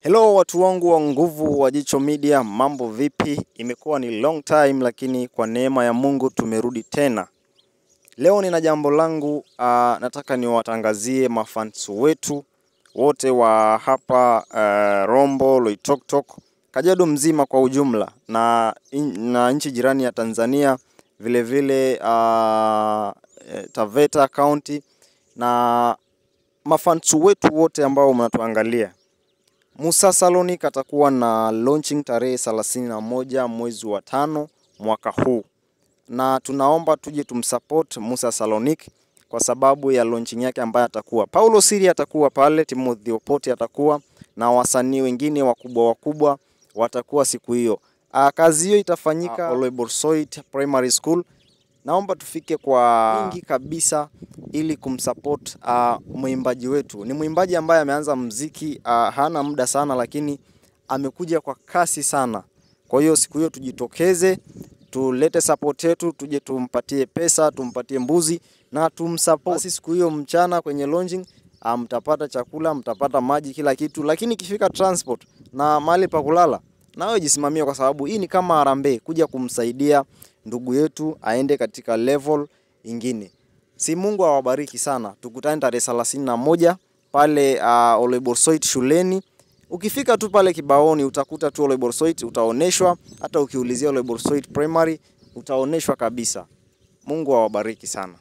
Hello watu wangu wa nguvu wa Jicho Media, mambo vipi? Imekuwa ni long time, lakini kwa neema ya Mungu tumerudi tena. Leo nina jambo langu, nataka niwatangazie mafans wetu wote wa hapa Rombo, Loitoktok, Kajiado mzima kwa ujumla na nchi jirani ya Tanzania, vile vile Taveta County na mafans wetu wote ambao mnatuangalia. Musa Salonic atakuwa na launching tarehe 31 mwezi wa 5 mwaka huu, na tunaomba tuje tumsupport Musa Salonic kwa sababu ya launching yake ambayo atakuwa. Paulo Siri atakuwa pale, Timothy Opoti atakuwa na wasanii wengine wakubwa wakubwa watakuwa siku hiyo. Kazi hiyo itafanyika Oloiborsoit Primary School. Naomba tufike kwa wingi kabisa ili kumsupport mwimbaji wetu. Ni mwimbaji ambaye ameanza mziki, hana muda sana lakini amekuja kwa kasi sana. Kwa hiyo siku hiyo tujitokeze, tulete support yetu, tuje tumpatie pesa, tumpatie mbuzi na tumsupport. Basi siku hiyo mchana kwenye launching mtapata chakula, mtapata maji, kila kitu, lakini ikifika transport na mahali pa kulala nawe jisimamie, kwa sababu hii ni kama harambee kuja kumsaidia ndugu yetu aende katika level ingine. Si Mungu awabariki sana. Tukutane tarehe 31 pale Oloiborsoit shuleni. Ukifika tu pale kibaoni utakuta tu Oloiborsoit, utaoneshwa. Hata ukiulizia Oloiborsoit Primary utaoneshwa kabisa. Mungu awabariki sana.